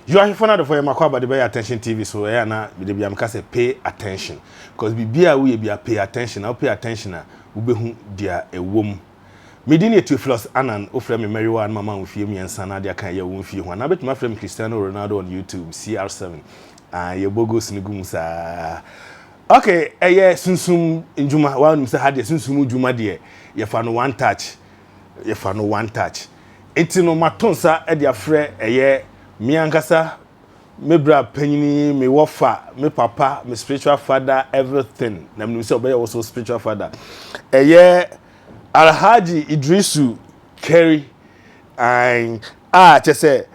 Yo ahwɛfoɔ no adɔfoɔ yɛ makɔ aba de bɛyɛ attention TV so ɛyɛ ana mede bia meka sɛ pay attention because biribi a woyɛ bia pay attention na wo pay attention a wobɛhu deɛ ɛwɔ mu. Me din yɛ Theophilus Annan wofrɛ me Mɛyewa a na mama wo mfie mmiɛnsa na ade aka ɛyɛ wo mfie ho anaa wobɛtumi afrɛ me Cristiano Ronaldo on YouTube CR7 ah yɛbɔ goals no gu mu saa ok ɛyɛ sunsum ndwuma wa wonim sɛ ha deɛ sunsum dwuma deɛ yɛfa no one touch yɛfa no one touch nti no mato nsa de afrɛ ɛyɛ me ankasa me bra panyini me wɔfa me papa me spiritual father everything na menim sɛ ɔbɛyɛ wo so spiritual father ɛyɛ Alhaji Idrisu Kari ae a kyɛ sɛ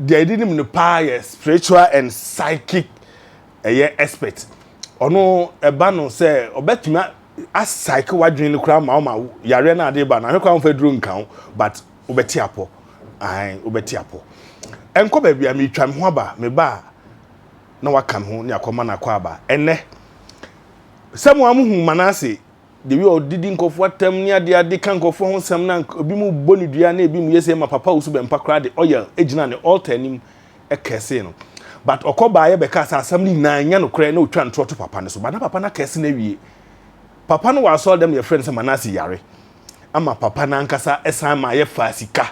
deɛ yɛde nim no paa yɛ spiritual and psychic ɛyɛ expert ɔno ɛba no sɛ ɔbɛtumi asaeke w'adwene no koraa ma ɔma yareɛ no ade ba no ahwɛ koraa mfa duro nka ho but wobɛte apɔ ae wobɛte apɔ ɛnkɔ baabi a metwa me ho aba me ba a na waka me ho ne akɔma no akɔ aba ɛnɛ sɛ mo a mohu Manase The way ɔdidi nkurɔfoɔ atɛm ne adeɛ ade ka nkurɔfoɔ ho nsɛm na ebi mu bɔ ne dua na ebi mu yɛ sɛ ma papa wusu bɛmpa koraa de oil gyina ne altar anim kɛse no but ɔkɔ baayɛ bɛka sɛ asɛm no nyinaa nyɛ nokorɛ na ɔtwa ntorɔ to papa no so but na papa no akɛse no awie papa no wɔ asɔre dɛm yɛfrɛ no sɛ Manase yare ama papa no ankasa ɛsan ma yɛfaa sika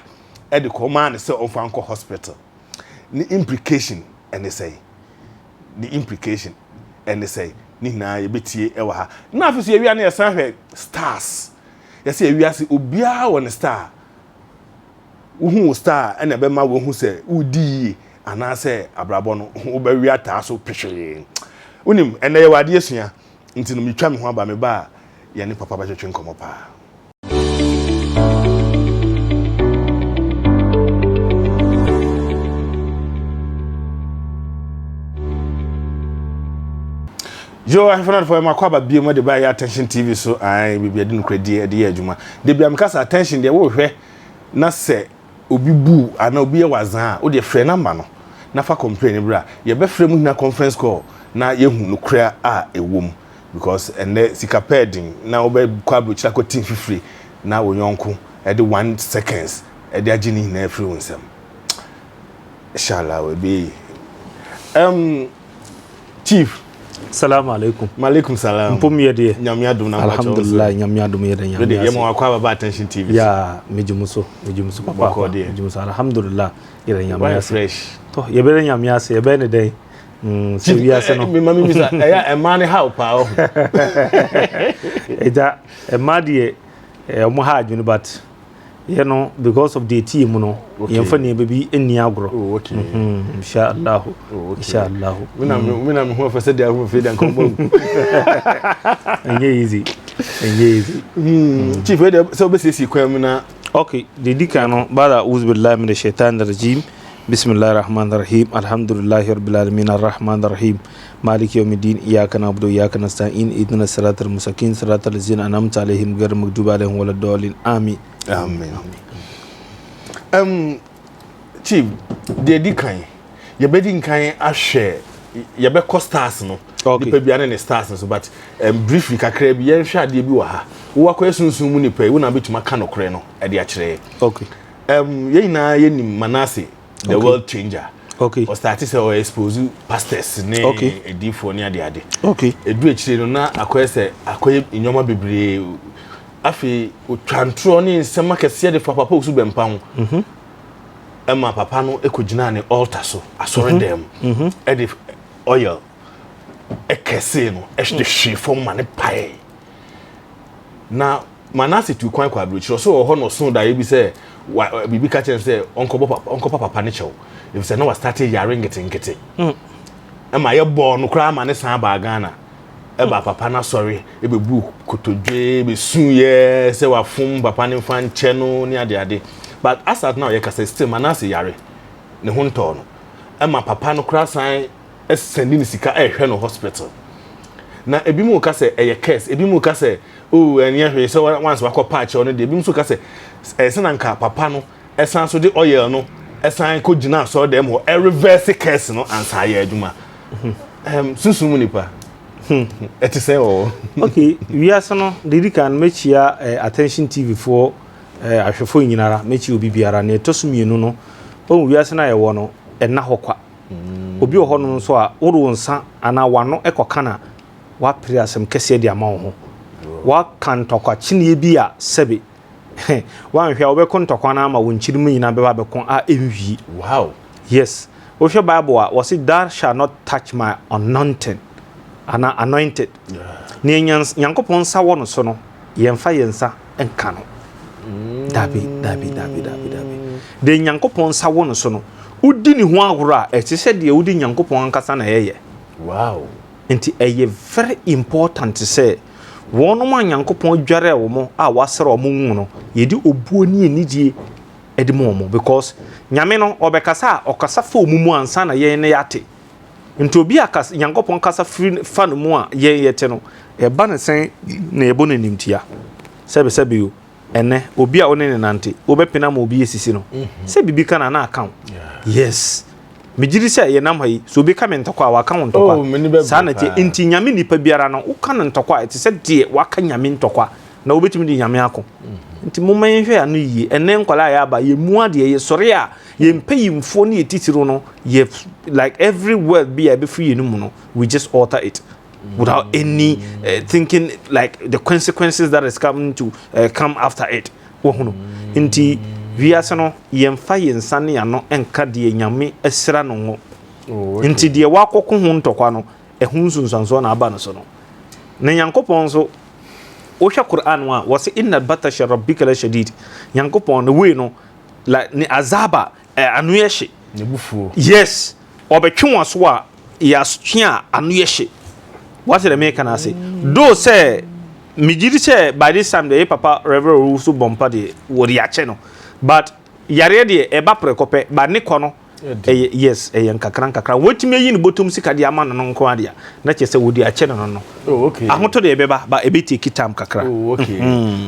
ɛde kɔ maa no sɛ ɔmfa nkɔ hospital ne implication ɛne sɛn ne implication ɛne sɛn ne nyinaa yɛbɛtie ɛwɔ ha na afei so yɛwia no yɛsan hwɛ stars yɛsɛ yɛwia se obiara wɔ ne star wohu wo star ɛna ɛbɛma wohu sɛ wodi yie anaasɛ abrabɔ no wobɛwe ataa so pehwee wonim ɛnɛ yɛwɔ adeɛ sua nti no metwa me ho aba me ba a yɛne papa bɛtwetwe nkɔmmɔ paa. Yo, ahwɛfo no adefo ɛma kɔ aba bio mu de ba yɛ attention TV so ae biribi adi nokorɛdie ɛde yɛ adwuma de bia meka sɛ attention deɛ wohwɛ na sɛ obi bu anaa obi yɛ wazan a wodeɛ frɛ namba no na fa complain bra yɛbɛfrɛ mu hina conference call na yɛhu nokorɛ a ɛwɔ mu because ɛnɛ sika pɛɛ den na wobɛkɔ aburokyire akɔte mfifire na wo yɔnko ɛde one seconds ɛde agye ne nyinaa afiri wo nsam inshallah ɛbɛyɛ um, chief Salamu alaikum. Malaikum salam. Mpom yɛ deɛ. Nyame adom na Alhamdulillah nyame adom yɛ deɛ nyame ase. Yɛ ma wakɔ ababa attention TV. Ya megye mu so megye mu so papa. Bɔkɔ deɛ. Megye mu so alhamdulillah yɛ deɛ nyame ase. fresh. Tɔ yɛ bɛ nyame ase yɛ bɛ ne dɛn. Mm, sɛ wiase no. Me ma mi bisa ɛyɛ ɛmaa ne how paa ɔho. Ɛgya ɛmaa deɛ ɔmo ha adwene but yɛ no because of deɛ ɛtie mu no yɛmfa nneɛma bi nni agorɔ oh, okay. mm -hmm. insha allahu oh, okay. insha allahu mm. me na me ho afɛ sɛ deɛ ho fɛ deɛ nka ɔbɔ ɛnyɛ easy ɛnyɛ easy mm. chief wei deɛ sɛ wobɛsiesie kwan mu na okay deɛ di kan no bada auzubillahi min shaitan rajim بسم الله الرحمن الرحيم الحمد لله رب العالمين الرحمن الرحيم مالك يوم الدين إياك نعبد وإياك نستعين اهدنا الصراط المستقيم صراط الذين أنعمت عليهم غير المغضوب عليهم ولا الضالين آمين Amen. Um, Chief, deɛ di kan, yɛbɛdi nkan ahwɛ yɛbɛkɔ stars no. Okay. Nipa biara ne ne stars no so but um, briefly kakra bi yɛnhwɛ adeɛ bi wɔ ha. Wo akɔyɛ sunsun mu nipa yi, wo na bɛtumi aka nokorɛ no ɛde akyerɛ yɛ. Okay. Um, yɛn nyinaa yɛnim Manasseh, the okay. world changer. Okay. Ɔstarte sɛ ɔyɛ expose pastors ne okay. ediifoɔ ne adeade. Okay. Edu akyire no na akɔyɛ sɛ akɔyɛ nneɛma bebree. Afei otwa ntorɔ ne nsɛm akɛseɛ de fa papa Owusu Bɛmpa ho. Mhm. Ɛma papa no kɔgyinaa ne altar so asɔredan mu mhm. ɛde oil ɛkɛsee no ɛde hwee fam ma ne paee. Na Manase tu kwan kɔ aburokyire ɔso wɔ hɔ na ɔso daeɛ bi sɛ wa biribi ka kyerɛ no sɛ ɔnkɔbɔ papa ɔnkɔpa papa ne kyɛw efisɛ na wastate yare nketenkete. Mm. Ɛma yɛbɔɔ no koraa ma ne san baa Ghana. Ɛbaa papa no asɔre ɛbɛbuu kotodwe bɛsuiɛ sɛ wafom papa no mfa nkyɛ no ne adeade but as at now yɛkasa still Manase yare ne ho ntɔɔ no ɛma papa no koraa san sɛndi ne sika ɛhwɛ no hospital na ebi mu ka sɛ ɛyɛ curse ebi mu ka sɛ oh ɛnyɛ hwee sɛ once wakɔ pa akyɛw no deɛ ebi nso ka sɛ ɛsɛ na nka papa no ɛsan so de oil no ɛsan kɔ gyina asɔre dɛm hɔ ɛreverse curse no ansa ayɛ adwuma um, sunsum mu nipa ɛte sɛ wɔ okay wiase no deɛ di kan mɛkyia eh, attention tv foɔ eh, ahwɛfoɔ nyinara mɛkyia obi biara na ɛtɔ so mmienu no ɔhu wiase no a yɛwɔ no ɛna hɔ kwa. Obi wɔ hɔnom nso a, wode wo nsa anaa w'ano kɔka no a, woapere asɛm kɛseɛ de ama wo ho. Woaka ntɔkwakyeneɛ bi a sɛbe woanhwɛ a wobɛko ntɔkwa no ama wo nkyirima nyinaa bɛba abɛko a ɛnwie. Wow. Yes. Wohwɛ Bible a, wɔse thou shall not touch my anointing anaa anointed. Nea Nyankopɔn nsa wɔ no so no, yɛmfa yɛn nsa nka no. Dabi, dabi, dabi, dabi, dabi. Deɛ Nyankopɔn nsa wɔ no so no, wodi ne ho agorɔ a, ɛte sɛ deɛ wode Nyankopɔn ankasa na ɛyɛ. Wow. Nti ɛyɛ very important sɛ wɔnom a Nyankopɔn dwarɛɛ wɔn a wasra wɔn ngo no, yɛde obuo ne anidie de ma wɔn because Nyame no ɔbɛkasa a, ɔkasa fa wɔn mu ansa na yɛn no yɛate. Nti obi a kas Nyankopɔn kasa firi fa no mu a yɛn yɛte no, ɛba no sɛn na yɛbɔ no animtia? Sɛbesɛbe o, ɛnɛ obi a wo ne no nante, wobɛpene ama obi asisi no? Sɛ biribi ka no a na aka wo. Yes. Megye di sɛ yɛnam ha yi, sɛ obi ka me ntɔkwa a, waka wo ntɔkwa. Oh, m'ani bɛbere Saa na ɛteɛ. paa. Nti Nyame nipa biara no, woka no ntɔkwa a, ɛte sɛ deɛ waka Nyame ntɔkwa, na wobɛtumi de Nyame ako. Nti momma yɛnhwɛ ano yie. Ɛnnɛ nkwadaa a yɛaba, yɛmmu adeɛ, yɛsɔre a, yɛn mpanyimfoɔ ne yɛn titiriw no, yɛ like every word bi a ɛbɛfiri yɛn mu no, we just alter it without any thinking like the consequences that is coming to come after it. Wahunu? Nti wiase no yɛmfa yɛn nsa ne ano nka deɛ Nyame asira no ngo. Oh, Nti deɛ wakɔko ho ntɔkwa no, ɛho nsunsuansoɔ na aba no so no. Na Nyankopɔn nso, wohwɛ Qur'an no a, wɔse inna batasha rabbika la shadid. Nyankopɔn no wei no, like ne azaba ano yɛ hye. N'abufuo. Yes, ɔbɛtwe wɔn aso a, yɛ asotwe a ano yɛ hye. Wate deɛ meka no ase? Though sɛ megye di sɛ by this time deɛ yɛ papa Reverend Owusu Bɔmpa deɛ wɔde akyɛ no, but yareɛ deɛ ɛba prɛko pɛ, but ne kɔ no ɛyɛ yes ɛyɛ nkakra nkakra. Wɔatumi ayi ne bɔtɔm sika de ama no no nko ara deɛ na kyerɛ sɛ wɔde akyɛ no no no. Oh, okay. Ahotɔ deɛ ɛbɛba, but ɛbɛ take time kakra. Oh, okay.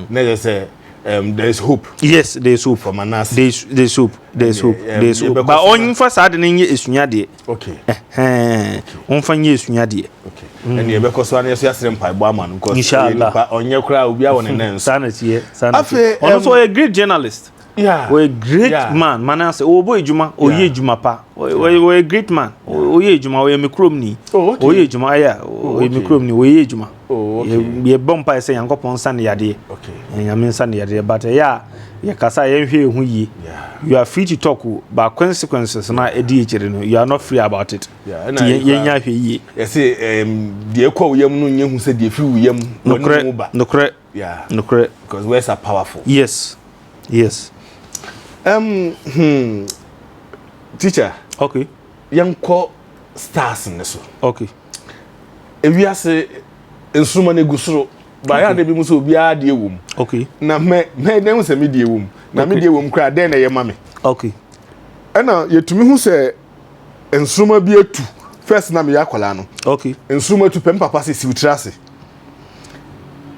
Na kyerɛ sɛ there is hope. Yes, there is hope. For Manasseh. There is hope. There is hope. There is hope. But ɔnfa saa de no nyɛ esua deɛ. Okay. Ɛhɛn. Ɔnfa nyɛ esua deɛ. Okay. Ɛnna yɛbɛkɔ so ana yɛso yɛasrɛ mpaebɔ ama no because Inshallah. nipa ɔnyɛ koraa obi a wɔ ne nan so. Saa na ɛteɛ. Saa na Afei, ɛteɛ. Ɔno nso ɔyɛ great journalist. Yeah. Ɔyɛ great Yeah. man. Manasseh ɔbɔ adwuma, ɔyɛ Yeah. adwuma pa. Ɔyɛ ɔyɛ great man. Ɔyɛ adwuma, ɔyɛ me kurom ni. Oh, okay. Ɔyɛ adwuma, ɛyɛ ɔyɛ me okay. kurom ni, ɔyɛ adwuma. Oh, okay. Yɛbɔ mpaeɛ sɛ Nyankopɔn nsa ne yadeɛ. Okay. Nyame nsa ne yadeɛ but ɛyɛ a yɛkasa a yɛnhwɛ yɛn ho yie. Yeah. You are free to talk o, but consequences na ɛdi akyire no, you are not free about it. Yeah, ɛna Nti yɛ yɛnya ahwɛ yie. Yɛse deɛ ɛkɔ wo yam no nyɛ hu sɛ deɛ ɛfiri wo yam w'anom mu ba. Nokorɛ, Yeah. nokorɛ. Because words are powerful. Yes, yes. Teacher. Okay. Yɛnkɔ stars ne so. Okay. Ewiase nsoroma no egu soro. Baayɛ ade bi mu sɛ obiara deɛ wɔ mu. Okay. Na mɛ mɛ dɛn ho sɛ me deɛ wɔ mu. Na me deɛ wɔ mu koraa dɛn na ɛyɛ ma me. Okay. Ɛna yɛtumi hu sɛ nsoroma bi atu. First na meyɛ akwadaa no. Okay. Nsoroma tu pɛ me papa sɛ siw tiri ase.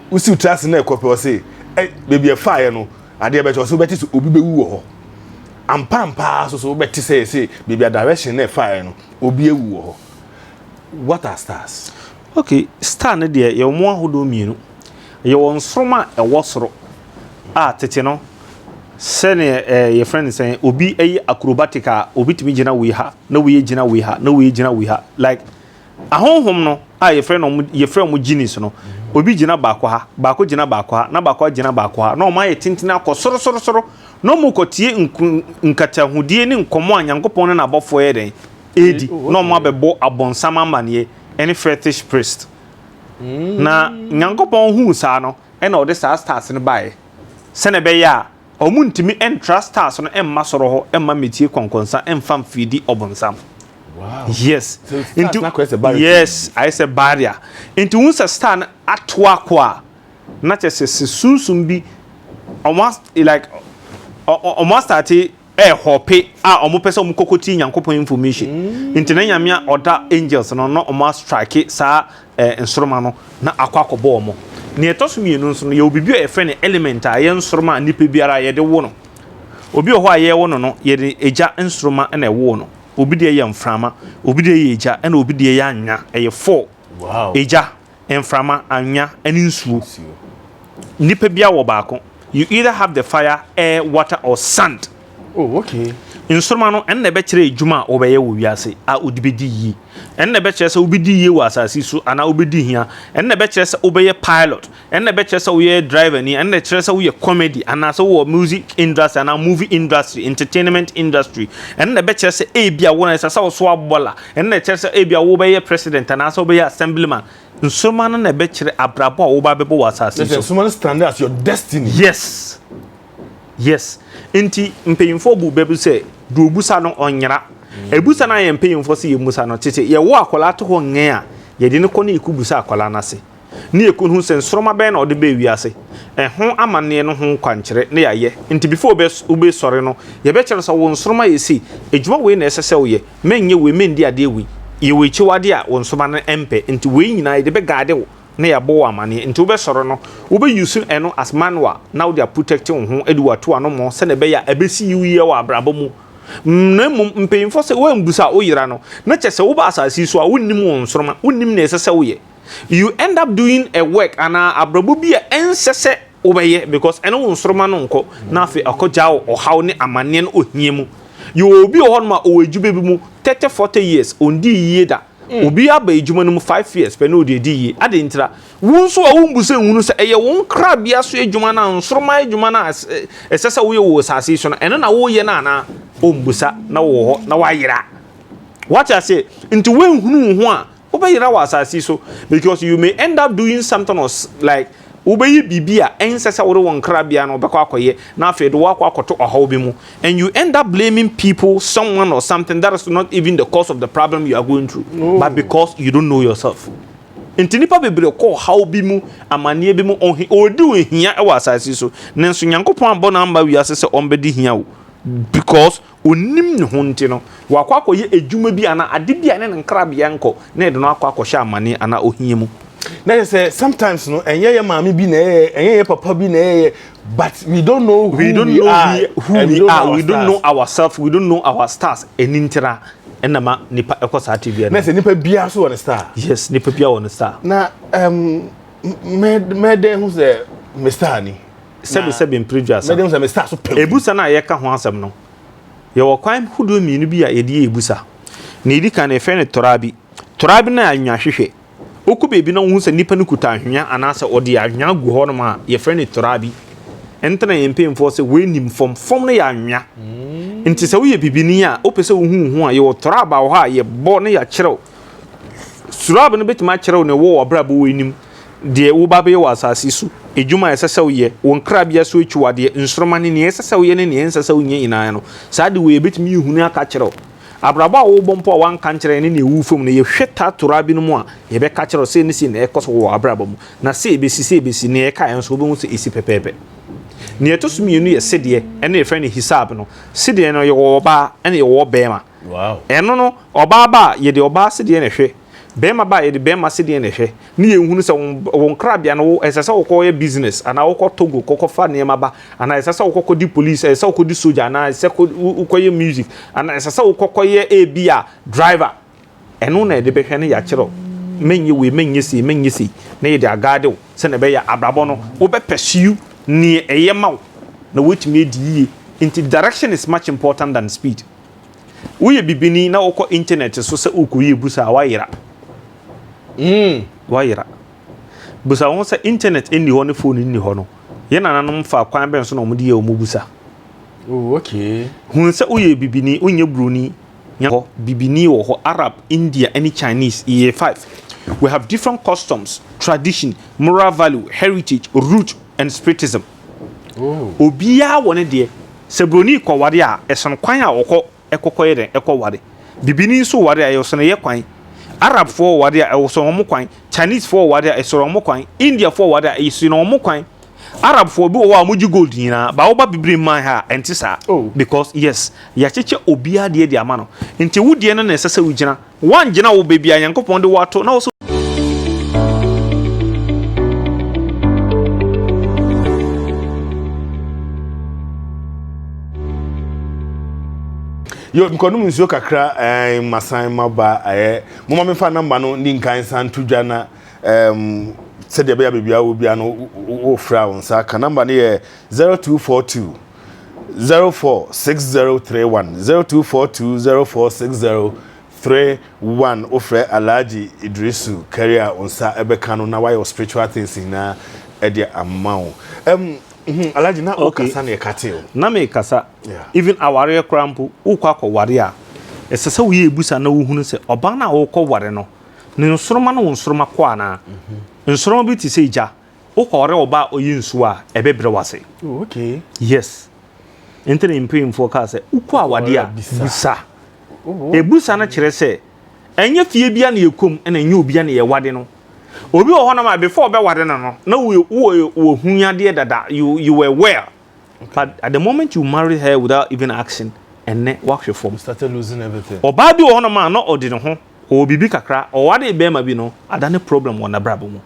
Wosiw tiri ase na ɛkɔ pɛ ɔse ɛ beebi ɛfaeɛ no adeɛ bɛkyɛ ɔse wobɛte sɛ obi bɛwu wɔ hɔ. Ampa ampa so so wobɛte sɛ yɛse beebi a direction na ɛfaeɛ no obi awu wɔ hɔ. What are stars? Okay, star no deɛ yɛwɔ mu ahodoɔ mmienu. Yɛwɔ nsoroma a ɛwɔ soro a tete no sɛdeɛ ɛɛ yɛfrɛ no sɛn obi yɛ acrobatic a obi tumi gyina wei ha na wei gyina wei ha na wei gyina wei ha like ahonhom no a yɛfrɛ no yɛfrɛ wɔn genies no obi gyina baako ha baako gyina baako ha na baako agyina baako ha na wɔn ayɛ tenten akɔ soro soro soro na wɔn kɔtie nku nkatahodie ne nkɔmɔ a Nyankopɔn ne n'abɔfoɔ yɛ dɛn ɛredi na wɔn abɛbɔ abɔnsam amaneɛ ɛne fetish priest na Nyankopɔn huu saa no ɛna ɔde saa stars no baeɛ sɛnɛ ɛbɛyɛ a wɔn ntumi ntra stars no mma soro hɔ mma mmetie kɔnkɔnsa mfa mfidi ɔbɔnsam. Wow. Yes. So stars na akɔyɛ sɛ barrier. Yes, ayɛ sɛ barrier. Nti wohu sɛ star no ato akɔ a, na kyerɛ sɛ sɛ sunsum bi wɔn like wɔn asate ɛɛhɔpe a wɔn pɛ sɛ wɔn kɔkɔ tie Nyankopɔn information. Nti na Nyame a ɔda angels no na wɔn astrike saa ɛɛ nsoroma no na akɔ akɔbɔ wɔn. Nea ɛtɔ so mmienu nso no, yɛwɔ biribi a yɛfrɛ no element a ɛyɛ nsoroma a nipa biara yɛde wo no. Obi wɔ hɔ a yɛwo no no, yɛde egya nsoroma na ɛwoo no. Obi deɛ yɛ mframa, obi deɛ yɛ egya, ɛna obi deɛ yɛ anwea. Ɛyɛ four. Wow. Egya, mframa, anwea, ɛne nsuo. Nipa biara wɔ baako. You either have the fire, air, water or sand. Oh, okay. Nsoroma no, ɛno na ɛbɛkyerɛ adwuma a wobɛyɛ wɔ wiase a wode bɛdi yie. Ɛno na ɛbɛkyerɛ sɛ wobɛdi yie wɔ asase so anaa wobɛdi hia. Ɛno na ɛbɛkyerɛ sɛ wobɛyɛ pilot. Ɛno na ɛbɛkyerɛ sɛ woyɛ driver ni. Ɛno na ɛkyerɛ sɛ woyɛ comedy anaasɛ wowɔ music industry anaa movie industry, entertainment industry. Ɛno na ɛbɛkyerɛ sɛ ebia wo na ɛsɛ sɛ wosoa bɔla. Ɛno na ɛkyerɛ sɛ ebia wobɛyɛ president anaasɛ wobɛyɛ assemblyman. Nsoromma no na ɛbɛkyerɛ abrabɔ a woba abɛbɔ wɔ asase so. Nsoromma no stand as your destiny. Yes. Yes. Nti mpanyinfoɔ bu bɛ bi sɛ deɛ obusa no ɔnyera. Ebusa no a yɛn mpanyinfoɔ sɛ yɛmmusa no tete yɛwo akwadaa to hɔ ngɛn a yɛde no kɔ ne yɛkɔ busa akwadaa no ase ne yɛkɔ hu sɛ nsoroma bɛn na ɔde bɛɛ wiase ɛho amanneɛ no ho kwankyerɛ ne yɛayɛ nti before wobɛsɔre no yɛbɛkyerɛ no sɛ wo nsoroma yɛ sei adwuma wei na ɛsɛ sɛ woyɛ mɛnyɛ wei mɛndi adeɛ wei yɛ wɔ akyiwadeɛ a wo nsoroma no mpɛ nti wei nyinaa yɛde bɛgaade wo na yɛabɔ wo amaneɛ nti wobɛsɔre no wobɛ use ɛno as manual na wode aprotect wo ho de watu anommɔ sɛdeɛ ɛbɛyɛ a ɛbɛsi wo yie wɔ abrabɔ mu na mmom mpanyinfoɔ sɛ woambusa a woyera no na kyɛ sɛ woba asase yi so a wonnim wo nsoroma wonnim nea ɛsɛ sɛ woyɛ you end up doing a work anaa abrabɔ bi a ɛnsɛ sɛ wobɛyɛ because ɛne wo nsoroma no nkɔ na afei akɔgya wo ɔhaw ne amanneɛ no ohia mu yɛwɔ obi wɔ hɔnom a ɔwɔ adwuma bi mu 30 40 years ɔndii yie da Obi aba adwuma no mu 5 years pɛ na ɔde adi yie. Adɛn ntira? Wo nso a wombu sɛ nhunu sɛ ɛyɛ wo nkrabea so adwuma no a nsoromma adwuma no a ɛsɛ sɛ woyɛ wɔ asase yi so no, ɛno na woyɛ no anaa? Ɔmbusa na wowɔ hɔ na woayera. Wate aseɛ? Nti woanhunu wo ho a, wobɛyera wɔ asase yi so because you may end up doing something or like wobɛyɛ biribi a ɛnsɛ sɛ wode wo nkrabea no bɛkɔ akɔyɛ na afei de woakɔ akɔto ɔhaw bi mu and you end up blaming people, someone or something that is not even the cause of the problem you are going through oh. but because you don't know yourself. Nti nipa bebree kɔ ɔhaw bi mu, amanneɛ bi mu, ɔhi ɔredi ohia wɔ asase so. Nanso Nyankopɔn abɔ no amba wiase sɛ ɔmbɛdi hia o. Because Ɔnnim ne ho nti no, wakɔ akɔyɛ adwuma bi anaa ade bi a ɛne ne nkrabea nkɔ na ɛde no akɔ akɔhyɛ amane anaa ohia mu. Na kyerɛ sɛ sometimes no ɛnyɛ yɛ maame bi na ɛyɛ ɛnyɛ yɛ papa bi na ɛyɛ but we don't know who we, don't we know are who we, we are we don't know ourselves we don't know our stars ɛni ntira ɛna ma nipa ɛkɔ saa tibia no. Na sɛ nipa biara so wɔ ne star. Yes, nipa biara wɔ ne star. Na um, mɛ mɛdɛn ho sɛ me star ni. Sɛbesɛbe mpere duasa. Abusa no a yɛreka ho asɛm no, yɛwɔ kwan hodoɔ mmienu bi a yɛde yɛ abusa. Nea ɛdi kan no, yɛfrɛ no torabi. Torabi no yɛ anwea hwehwɛ. Wokɔ baabi na wohu sɛ nipa no kuta anwea anaasɛ ɔde anwea gu hɔnom a, yɛfrɛ no torabi. Ɛnti na yɛn mpanyinfoɔ sɛ wei nim fam. Fam no yɛ anwea. Nti sɛ woyɛ bibini a, wopɛ sɛ wohu wo ho a, yɛwɔ toraba wɔ hɔ a yɛbɔ na yɛakyerɛw. Surab no bɛtumi akyerɛ wo nea ɛwɔ w'abrabɔ wɔ anim, deɛ woreba abɛyɛ wɔ asase so, adwuma a ɛsɛ sɛ woyɛ, wo nkrabea so akyiwadeɛ, nsoromma ne nea ɛsɛ sɛ woyɛ ne nea ɛnsɛ sɛ wonyɛ nyinaa no. Saa ade wei yɛbɛtumi ahunu aka akyerɛ wo. Abrabɔ a worebɔ mpo a woanka nkyerɛ yɛn ne nea ɛwɔ fam no, yɛhwɛ tatoraa binom a, yɛbɛka akyerɛ wo sei ne sei na ɛrekɔ so wɔ w'abrabɔ mu, na sei ɛbɛsi, sei ɛbɛsi, nea ɛkaeɛ nso wobɛhu sɛ ɛsi pɛpɛɛpɛ. Nea ɛtɔ so mmienu yɛ sedeɛ, ɛno yɛfrɛ no hisab no. Sedeɛ no yɛwɔ ɔbaa ɛna yɛwɔ ɔbarima. Ɛno no, ɔbaa ba a, yɛde ɔbaa sedeɛ na ɛhwɛ. Barima ba a, yɛde barima sedeɛ na ɛhwɛ. Ne yɛhunu sɛ wo nkrabea no, wo, ɛsɛ sɛ wokɔyɛ business, anaa wokɔ Togo kɔkɔfa nneɛma ba, anaa ɛsɛ sɛ wokɔkɔdi police, ɛsɛ sɛ wokɔdi soja, anaa ɛsɛ sɛ wokɔyɛ music, anaa ɛsɛ sɛ wokɔkɔyɛ ebi a driver. Ɛno na yɛde bɛhwɛ na yɛakyerɛ wo, menyɛ wei, menyɛ sei, menyɛ sei, na yɛde agaade wo sɛdeɛ ɛbɛyɛ a abrabɔ no wobɛ pursue neɛ ɛyɛ ma wo na woatumi adi yie. Nti direction is much important than speed. Woyɛ bibini na wokɔ internet so sɛ worekɔyi abusa a, woayera. Mm. Woayera. Busa wo ho sɛ internet nni hɔ ne phone nni hɔ no, yɛn nananom fa kwan bɛn so na wɔde yɛ wɔn busa? Oh, okay. Hunu sɛ woyɛ bibini, wonyɛ buroni. Nya hɔ, bibini wɔ hɔ, Arab, India, ne Chinese, yɛyɛ five. We have different customs, tradition, moral value, heritage, root, and spiritism. Oh. Obiara wɔ ne deɛ. Sɛ broni kɔware a, ɛsono kwan a ɔkɔ kɔkɔyɛ dɛn kɔware. Bibini nso ware a, ɛsono yɛ kwan. Arabfoɔ ware a, ɛsono wɔn kwan. Chinesefoɔ ware a, ɛsono wɔn kwan. Indiafoɔ ware a, ɛsono wɔn kwan. Arabfoɔ bi wɔ hɔ a wɔgye gold nyinaa, ba woba bibire man ha a, ɛnte saa. Oh. Because yes, yɛakyekyɛ obiara deɛ de ama no. Nti wo deɛ no na ɛsɛ sɛ wogyina. Woangyina wo baabi a Nyankopɔn de wo ato na wo sɛ Yo, mekɔnom nsuo kakra eh, masan maba eh, moma memfa namba no ni nkan nsan to dwa na um, sɛdeɛ ɛbɛyɛ baabi a wɔ bia no wofrɛ a wo nsa ka namba no yɛ 0242. 046031 0242 046031 Wofrɛ Alhaji Idrisu Kari a wo nsa bɛka no na wayɛ wo spiritual things nyinaa de ama wo. Um, mm, Alhaji na wokasa na yɛkate o. Na mekasa. Even awareɛ koraa mpo, wokɔ akɔware a, ɛsɛ sɛ woyɛ ebusa na wohunu sɛ ɔbaa no a wokɔware no, ne nsoroma ne wo nsoroma kɔ anaa. Nsoroma bi te sɛ gya, Wokɔware ɔbaa a ɔyɛ nsuo a, ɛbɛbrɛ wo ase. Oh, okay. Yes. Nti na mpanyinfoɔ kaa sɛ, wokɔ awadeɛ a, busa. Oh. Ebusa no kyerɛ sɛ, ɛnyɛ fie bia na yɛkɔ mu, ɛna ɛnyɛ obia na yɛwade no. Obi wɔ hɔnom a, before ɔbɛware no no, na wowɔ wɔ dada, you were well. But at the moment you marry her without even asking, ɛnnɛ woahwe fam. You started losing everything. Ɔbaa bi wɔ hɔnom a na ɔde ne ho, ɔwɔ biribi kakra, ɔwaree bɛrima bi no, adane problem wɔ n'abrabɔ mu.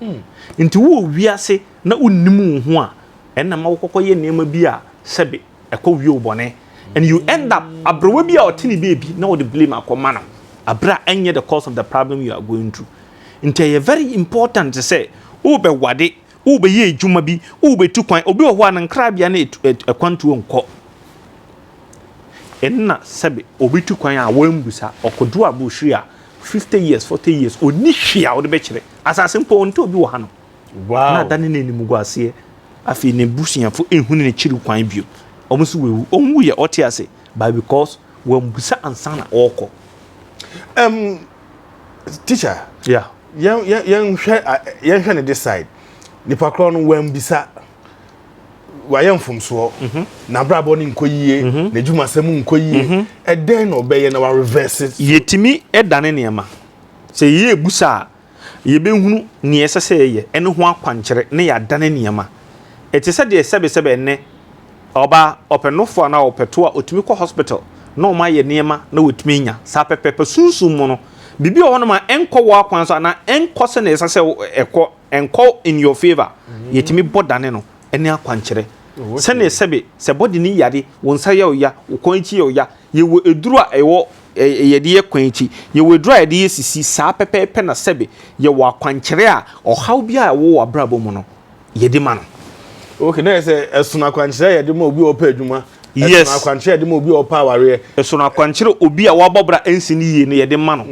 Nti wowɔ wiase na wonnim wo ho a, ɛnna ma wokɔkɔ yɛ nneɛma bi a sɛbe ɛkɔ wie wo bɔne. And you end up, aberewa bi a ɔte ne baabi na wɔde blame akɔma no, abere a ɛnyɛ the cause of the problem you are going through. Nti ɛyɛ very important sɛ wobɛwade Worebɛyɛ adwuma bi, worebɛtu kwan. Obi wɔ hɔ a ne nkrabea ne akwantuo nkɔ. Ɛnna sɛbe obi tu kwan a wambusa, ɔkɔdu aburokyiri a, 50 years, 40 years, ɔnni hwee a ɔde bɛkyerɛ. Asase mpo ɔntɔ obi wɔ ha no. Wow. Na adane no animguaseɛ. Afei n'abusuafo nhunu n'akyiri kwan bio. Wɔn nso wawu. Ɔnwuiɛ, ɔte ase. But because wambusa ansa na ɔrekɔ. Um, teacher. Yeah. Yɛn yɛn yɛnhwɛ yɛnhwɛ ne this side. Nipa korɔ no wambisa. Wayɛ mfomsoɔ. Mm-hmm. N'abrabɔ no nkɔ yie. Mm-hmm. N'adwumasɛm nkɔ yie. Mm-hmm. Ɛdɛn na ɔbɛyɛ na wa reverse? Yɛtumi dane nneɛma. Sɛ yɛyɛ ebusa a, yɛbɛhunu nea ɛsɛ sɛ yɛyɛ ne ho akwankyerɛ na yɛadane nneɛma. Ɛte sɛ deɛ sɛbesɛbe ɛnnɛ ɔbaa ɔpɛ nofo anaa ɔpɛ to a ɔtumi kɔ hospital na wɔayɛ nneɛma na watumi anya. Saa pɛpɛɛpɛ sunsum mu no, biribi wɔ hɔnom a ɛnkɔ w'akwan so anaa ɛnkɔ sɛdeɛ ɛsɛ sɛ ɛkɔ, ɛnkɔ in your favour. Yɛtumi bɔ dane no ne akwankyerɛ. Sɛdeɛ sɛbe sɛ body no yare, wo nsa yɛ wo ya, wo kɔn akyi yɛ wo ya, Yɛwɔ aduro a ɛwɔ yɛde yɛ kwan akyi, yɛwɔ aduro a yɛde yɛ sisi, saa pɛpɛɛpɛ na sɛbe yɛwɔ akwankyerɛ a ɔhaw biara a ɛwɔ w'abrabɔ mu no, yɛde ma no. Okay, na yɛ sɛ ɛsono akwankyerɛ a yɛde ma obi a ɔpɛ adwuma, ɛsono Yes. akwankyerɛ a yɛde ma obi a ɔpɛ awareɛ. Ɛsono akwankyerɛ obi a wabɔ bra ɛnsi no yie no yɛde ma no.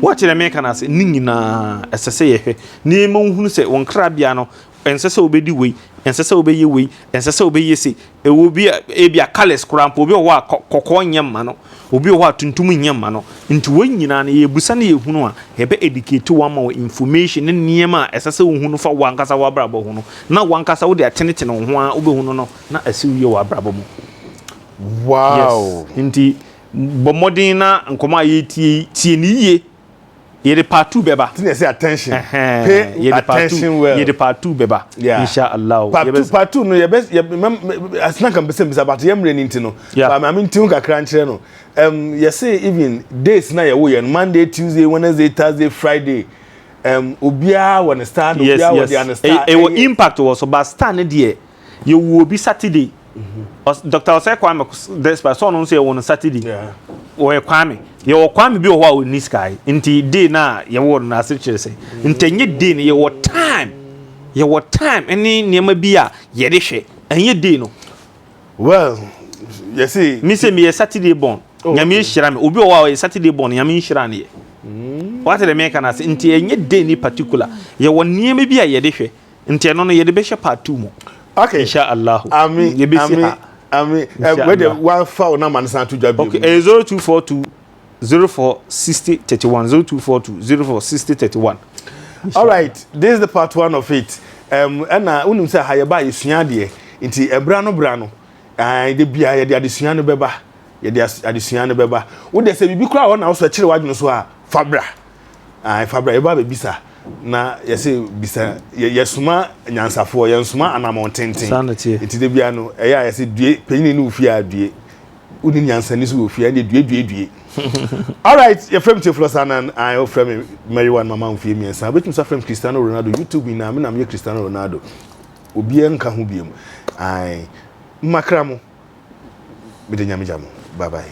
Woate deɛ meka no ase? Ne nyinaa ɛsɛ sɛ yɛhwɛ na yɛma wohunu sɛ wo nkrabea no, ɛnsɛ sɛ wobɛdi wei, ɛnsɛ sɛ wobɛyɛ wei, ɛnsɛ sɛ wobɛyɛ sei. Ɛwɔ bi a, ebia colours koraa mpo, obi wɔ hɔ a kɔkɔɔ nyɛ mma no, obi wɔ hɔ a tuntum nyɛ mma no. Nti wɔn nyinaa no, yɛbusa na yɛhunu a, yɛbɛ educate wo ama wo information ne nneɛma a ɛsɛ sɛ wohunu fa w'ankasa w'abrabɔ ho no, na w'ankasa wode atenetene wo ho ara wobɛhunu no na asi wo yie wɔ abrabɔ mu. Wow! Yes. Nti bɔ mmɔden na nkɔmmɔ a yɛretie yi, tie no yie. Yɛde part 2 bɛba. Ti na yɛsɛ attention. Pay attention well. Yɛde part 2 bɛba. Yeah. Insha Allah. Part 2 part 2 no yɛbɛ yɛ asena kan bɛsɛ mbisa but yɛ mmerɛ ni nti no. Yeah. Ba maame nti ho kakra nkyerɛ no. Um, yɛsɛ even days na yɛwo yɛ no Monday, Tuesday, Wednesday, Thursday, Friday. Um, obiara wɔ ne star na obiara wɔ deɛ ne star. Ɛwɔ impact wɔ so but star ne deɛ yɛwɔ obi Saturday. Dr. Osei Kwame despite sɛ ɔno nso yɛwɔ no Saturday. Wɔyɛ Kwame. Yɛwɔ Kwame bi wɔ hɔ a ɔnni sika nti day no a yɛwɔ no n'ase kyerɛ sɛ nti ɛnyɛ day no yɛwɔ time yɛwɔ time ne nneɛma bi a yɛde hwɛ ɛnyɛ day no. Well, yɛsi. Mi sɛ meyɛ Saturday born. Oh, Nyame nhyira me. Obi wɔ hɔ a ɔyɛ Saturday born Nyame nhyira no yɛ. Wate deɛ meka no ase nti ɛnyɛ day ni particular. Yɛwɔ nneɛma bi a yɛde hwɛ. Nti ɛno no yɛde bɛhyɛ part 2 mu. Okay. Insha Allah. Ami. Yɛbɛsi ami, ha. Ami. Eh, wei de wafa wo nama no san to dwa bio. Okay, ɛyɛ 0242 04 60 31 0242 04 60 31. All right, this is the part one of it. Um, ɛna wonim sɛ ha yɛba yɛsua adeɛ nti ɛbra no bra no de bia yɛde adesua no bɛba yɛde adesua no bɛba wo deɛ sɛ biribi koraa hɔ na wosɔ kyerɛ w'adwene so a fa bra. Ae fa bra yɛba abɛbisa na yɛse bisa yɛsoma nyansafoɔ yɛnsoma anamɔn tenten nti da bia no ɛyɛ a yɛse due panyini ne ofie a due woni nyansani so wɔ fie ɛne due due due alright yɛfrɛ me Theophilus Annan ae wofrɛ me Mary One mama mfie mmiɛnsa wobɛtumi so afrɛ me Cristiano Ronaldo YouTube nyinaa me na meyɛ Cristiano Ronaldo obiara nka ho biom ae mmakra mo mede nyame gya mo bye bye.